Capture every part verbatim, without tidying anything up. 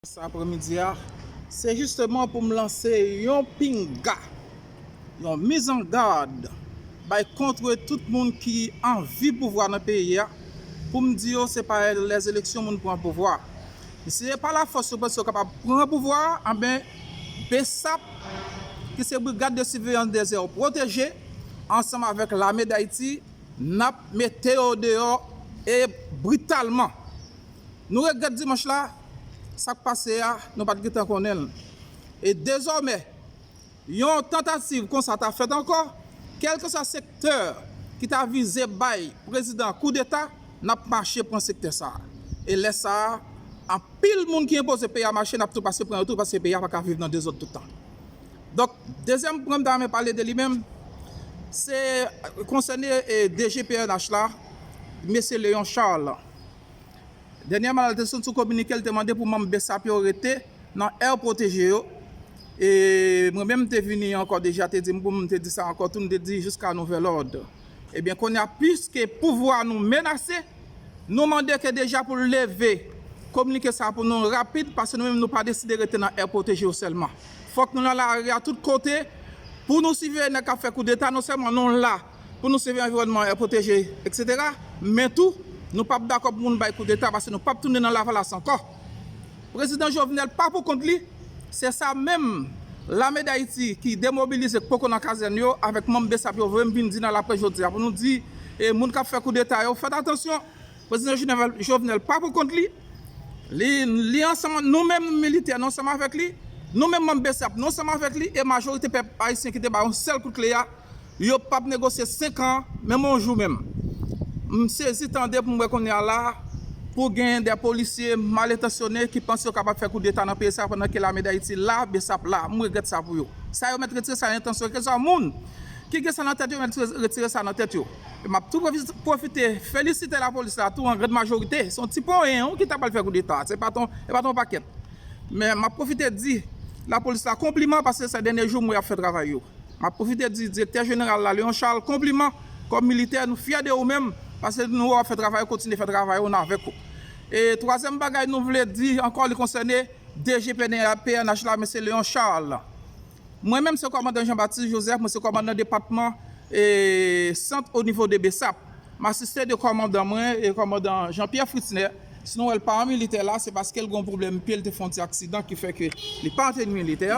Sa aprèmidi a, se jisteman pou m lanse yon pinga, yon mizangad bay kont tout moun ki anvi pouvwa nan peyi a, pou m di yo se pa lèzeleksyon moun pran pouvwa. Si se pa lafòs yo panse yo kapab pran pouvwa a, anben, BSAP, ki se Brigade de Surveillance des Aires Protégées, ansanm avèk Lame Dayiti, n ap mete yo deyò e britalman. Nou regrèt dimanch la, sa k pase a, nou pa t gentan konnen l. E dezòmè, yon tantativ konsa ta fèt ankò, kèlkeswa sektè ki ta vize bay prezidan koudeta, n ap mache pran sektè sa a. E lè sa a, anpil moun ki enpoze peyi a mache, n ap tou pase pran yo tou, paske peyi a pa ka viv nan dezòd tout tan. Donk, dezyèm pwen m ta renmen pale de li menm, se konsène, e, D G P N H la, mesye Léon Charles. Dènyèman, l te sot sou kominike, l te mande pou manm BSAP yo rete nan air protégé yo. E mwen menm, m te vini ankò deja, te di m pou m te di sa ankò tou, m te di jiska nouvèl òd. Ebyen, kounye a, piske pouvwa nou menase, nou mande ke deja pou l leve kominike sa pou nou rapid, paske nou menm nou pa deside rete nan air protégé yo sèlman. Fòk nou nan lari a tout kote pou nou siveye nèg k ap fè koudeta, non sèlman nou la pou nou siveye anviwònman, air protégé, etsetera, men tou, nou p ap dakò pou moun bay koudeta, paske nou p ap tounen nan Lavalas ankò. Prezidan Jovenel pa pou kont li, se sa menm Lame Dayiti ki demobilize, k poko nan kazèn yo, avèk manm BSAP yo voye m vin di nan laprès jodi a pou nou di, e, moun k ap fè koudeta yo, fèt atansyon. Prezidan Jovenel, Jovenel pa pou kont li. Li, li ansanm, nou menm militè, nou ansanm avèk li. Nou menm manm BSAP, nou ansanm avèk li. E majorite pèp ayisyen ki te ba yon sèl kout kle a, yo p ap negosye senk an, menm yon jou menm. M sezi tande pou m wè kounye a la, pou gen de polisye malentansyone ki panse yo kapab fè koudeta nan peyi sa, pandan ke Lame Dayiti la, BSAP la. M regrèt sa pou yo. Sa yo mèt retire sa nan entansyon yo, kèlkeswa moun ki gen sa nan tèt yo, mèt retire sa nan tèt yo. E m ap tou pwofi-, pwofite felisite lapolis la tou, an grann majorite. Se yon ti ponyen, wi, ki ta pral fè koudeta. Se pa t yon, e pa t yon pakèt. Men m ap pwofite di lapolis la konpliman, paske sa dènye jou m wè y ap fè travay yo. M ap pwofite di direktè jeneral la, Léon Charles, konpliman. Kòm militè, nou fyè de ou menm, paske nou wè w ap fè travay ou, kontinye fè travay ou, n avèk ou. E twazyèm bagay nou vle di ankò, li konsène D G P N H la, mesye Léon Charles. Mwen menm se kòmandan Jean Baptiste Joseph, mwen se kòmandan depatman, e, sant o nivo de BSAP. M asiste de kòmandan mwen, e, kòmandan Jean Pierre Fritzner. Si nou wè l pa an militè la, se paske l gen yon pwoblèm pye, l te fè yon ti aksidan ki fè ke li pa an teni militè.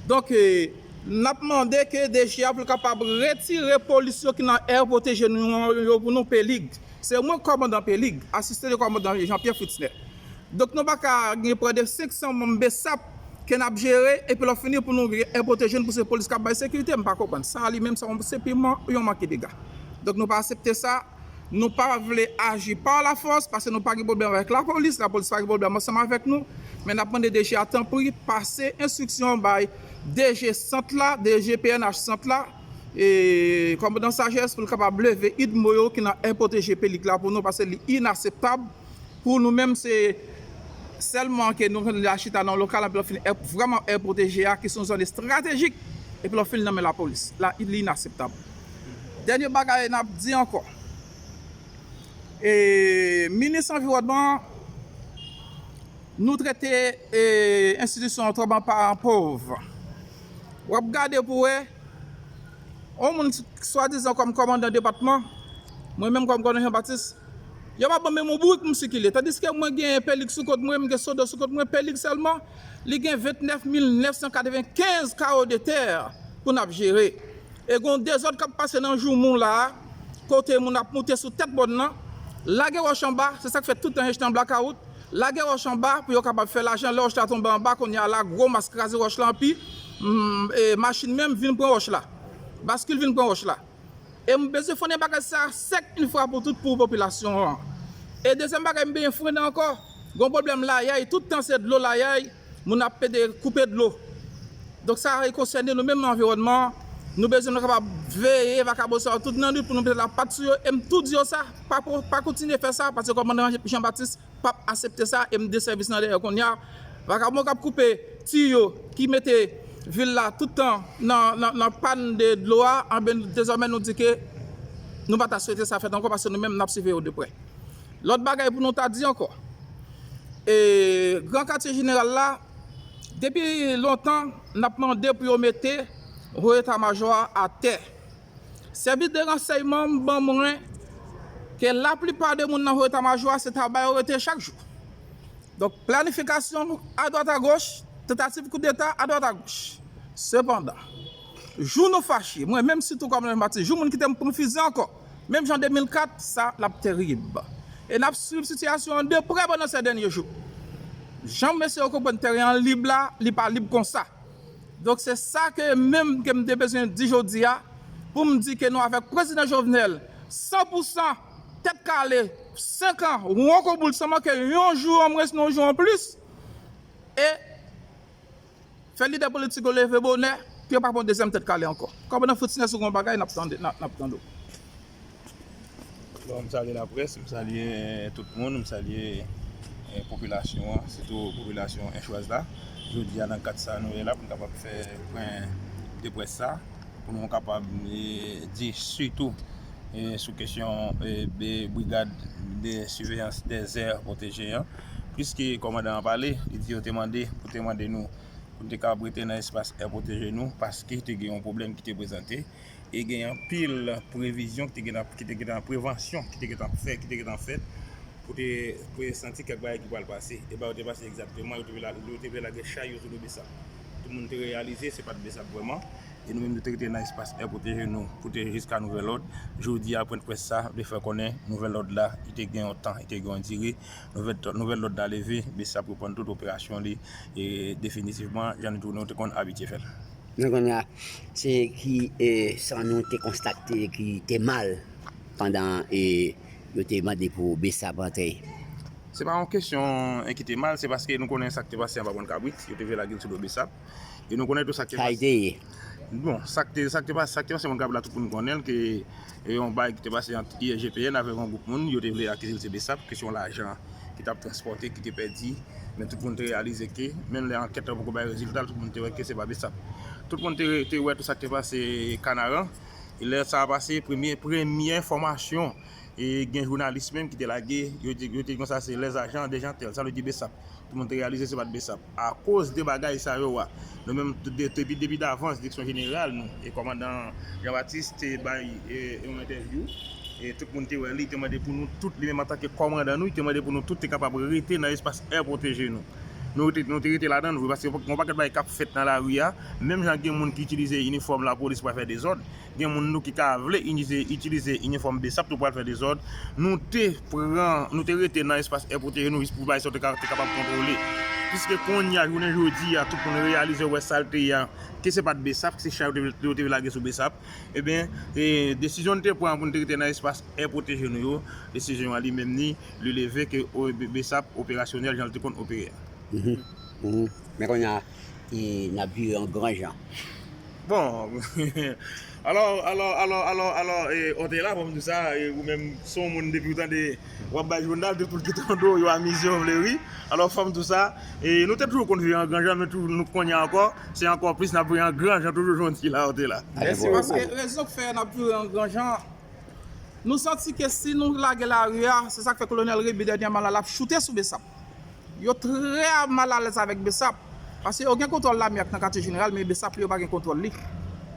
Donk, e, n ap mande ke D G a pou l kapab retire polis yo ki nan air protégé nou yo pou nou, Pelig. Se mwen kòmandan Pelig, asiste de kòmandan Jean Pierre Fritzner. Donk, nou pa ka gen prè de senk san manm BSAP ke n ap jere, epi lè w fini pou nou gen air protégé n pou se polis k ap bay sekirite, m pa konprann. Sa li menm, sa se piman yon manke dega. Donk, nou pa aksepte sa. Nou pa vle aji pa lafòs, paske nou pa gen pwoblèm avèk lapolis, lapolis pa gen pwoblèm ansanm avèk nou. Men n ap mande D G a, tanpri, pase enstriksyon bay D G sant la, D G P N H sant la, e, kòmandan Sajès pou l kapab leve idmo yo ki nan air protégé Pelig la pou nou, paske li inakseptab. Pou nou menm, se sèlman ke nou konn la chita nan lokal, epi lè w fin air, vrèman air protégé a, ki se yon zòn estratejik, epi lè w fin nan men lapolis. La, li inakseptab. Dènye bagay n ap di ankò. E, minis anviwònman, nou trete, e, enstitisyon an twò ban paran pòv. W ap gade pou wè, yon moun swadizan kòm kòmandan depatman, mwen menm kòm kòmandan Jean Baptiste, yo pa ban m menm yon bourik pou m sikile. Tandiske mwen gen Pelig sou kont mwen, m gen Sodo sou kont mwen, Pelig sèlman, li gen vennèf mil nèf san katrevenkenz kawo de tè pou n ap jere. E gen yon dezòd k ap pase nan Joumou la a, kote moun ap moute sou tèt mòn nan, lage wòch anba, se sa k fè tout tan H tan blakawout, lage wòch anba pou yo kapab fè lajan. Lè wòch la tonbe anba, kounye a la, gwo mas kraze wòch la anpi, mm, e machin menm vin pran wòch la. Baskil vin pran wòch la. E m bezwen frennen bagay sa sèk yon fwa pou tout pou popilasyon an. E dezyèm bagay, m bezwen frennen ankò, gon pwoblèm layay, tout tan se dlo layay, moun ap pede koupe dlo. Donk sa e konsène nou menm nan anviwònman an. Nou bezwen nou kapab veye vakabon sa yo tout nan nwit pou nou mete lapat sou yo. E m tou di yo sa, pa, pa kontinye fè sa, paske kòmandan Jean Baptiste p ap aksepte sa, e m de sèvis nan dèyè kounye a. Vakabon k ap koupe tiyo, ki mete vil la tout tan nan, nan, nan pàn de dlo a, anben, dezòmè nou di ke nou pa ta swete sa fèt ankò, paske nou menm n ap siveye yo de prè. Lòt bagay pou nou ta di ankò, E, Gran Katye Jeneral la, depi lontan, n ap mande pou yo mete Ho Eta Majò a atè. Sèvis de ransèyman m ban mwen ke laplipa de moun nan Ho Eta Majò a, se travay yo rete chak jou. Donk, planifikasyon adwat agoch, tantativ koudeta adwat agoch. Sepandan, jou nou fache, mwen menm sitou kòm Jean Baptiste, jou moun kite m pran fizi ankò, menm jan de mil kat, sa l ap terib. E n ap swiv sitiyasyon an de prè pandan sè dènye jou. Jan mesye yo konprann teren an lib la, li pa lib konsa. Donk, se sa ke menm ke m te bezwen di jodi a, pou m di ke nou avèk Prezidan Jovenel, san pou san, tèt kale, senk an, wonkoboul, san manke yon jou an mwens, yon jou an plis, e fè lidè politik yo leve bonè, pou yo pa pran dezyèm tèt kale ankò. Kòmandan Fritz Nèso, gon bagay, n ap tande, n ap, n ap tande w. Bon, m salye laprès, m salye tout moun, m salye eh, popilasyon an, sitou popilasyon enchwaz la. Jodi a, nan kad sa nou ye la, pou n kapab fè pwen de près sa, pou nou kapab eh, di sitou eh, sou kesyon eh, be- brigad de siveyans dèzè pwoteje an. Pliske kòmandan an pale, li di yo te mande, pou te mande nou, pou n te kapab rete nan espas è pwoteje nou, paske te gen yon pwoblèm ki te prezante, e gen anpil previzyon ki te gentan, ki te gentan prevansyon, ki te gentan fè, ki te gentan fèt, pou te, pou te santi kèk bagay ki pral pase. E ba yo te pase egzakteman, yo te vle la- yo te vle lage chay yo sou do Besap. Tout moun te reyalize, se pa t Besap vrèman. E nou menm nou te rete nan espas è pwoteje nou, pou te jiska nouvèl òd. Jodi a, pwen de près sa, vle fè konnen, nouvèl òd la, li te gen yon tan, li te gen yon dire. Nouvèl, nouvèl òd la leve, Besap reprann tout operasyon li, e definitivman, jan nou te konn abitye fè l. Men kounye a, se ki e, sa nou te konstate ki te mal pandan e, yo te mande pou Besap antre? Se pa yon kesyon e, ki te mal, se paske nou konnen sa k te pase anba Pwent Kabrit, yo te vle lage l sou do Besap. E nou konnen tou sa k te pase. Sa l te ye? Bon, sa k te, sa k te pase, sa k te pase Pwent Kabrit la, tout moun konnen l, ke e, yon bagay ki te pase ant I G P N avèk yon gwoup moun, yo te vle akize l se Besap, kesyon lajan ki t ap transpòte, ki te pèdi. Men tout moun te reyalize ke, menm lè ankèt la poko bay rezilta l, tout moun te wè ke se pa Besap. Tout moun te, te wè tout sa k te pase Kanaran. E lè sa a pase, premye, premye enfòmasyon, e gen jounalis menm ki te lage, yo di, yo te di konsa se les agents de Jeantel, sa vle di Besap. Tout moun te reyalize se pa t Besap. Akoz de bagay sa yo a, nou menm, depi, depi davans, direksyon jeneral nou, e kòmandan Jean Baptiste te bay e, yon entèvyou, e tout moun te wè li, te mande pou nou tout, li menm antanke kòmandan nou, li te mande pou nou tout te kapab rete nan espas è pwoteje nou. Nou te, nou te rete ladan l vre, paske yon pakèt bagay k ap fèt nan lari a, menm jan gen moun ki itilize inifòm lapolis pou al fè dezòd, gen moun nou ki ka vle itilize, itilize inifòm Besap tou pral fè dezòd. Nou te pran, nou te rete nan espas è pwoteje nou jis pou bagay sa yo te ka, te kapab kontwole. Piske kounye a, jounen jodi a, tout moun reyalize wè sa l te ye a, ke se pa t Besap, ke se chay yo te, yo te vle lage sou Besap. Ebyen, e, desizyon n te pran pou n te rete nan espas è pwoteje nou yo, desizyon an li menm ni, li leve ke o, Be- Besap operasyonèl jan l te konn opere a. Men kounye a, e, n ap vire an gran jan. Bon, alò, alò, alò, alò, alò, e, Otela, fò m di w sa, e, ou menm, se yon moun depi w tande, w ap bay jounal, tout moun ki tande w, yo amize yo vle ri. Alò, fò m di w sa, e, nou te toujou konn vire an gran jan, men toujou, nou kounye a ankò, se ankò plis n ap vire an gran jan toujou jodi la, Otela. Mèsi, paske rezon k fè n ap vire an gran jan, nou santi ke si nou lage lari a, se sa k fè Kolonèl Rébu dènyèman la, l ap choute sou Besap. Yo trè malalèz avèk Besap, paske yo gen kontwòl Lamyak nan katye jeneral, men Besap li, yo pa gen kontwòl li.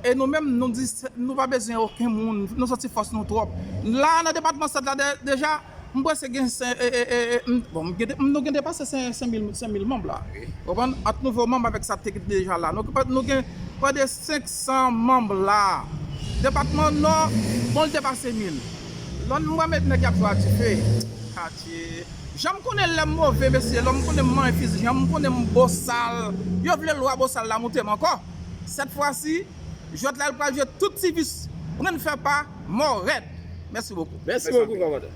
E nou menm, nou di, nou pa bezwen okenn moun, nou santi fòs nou twòp. La, nan depatman Sèd la, de- deja, m panse gen, sen- e- e- e- e- m- bon, m gen de- m- nou gen depase sen- senk mil, senk mil manm la. Konprann? Ant nouvo manm avèk sa te deja la. Nou, nou gen prè de senk san manm la. Depatman Nò, bon, li depase mil. Lòn m wè met nèg y ap jwe a dife. Katye. Jan m konnen lè m move, mesye, lè m konnen m manyen fizi, jan m konnen m bosal, yo vle lwa bosal la moute m ankò. Sèt fwa si, jwèt la, l pral jwe tout ti vis. Pran n fè pa, mò rèd. Mèsi bokou. Mèsi bokou, kòmandan.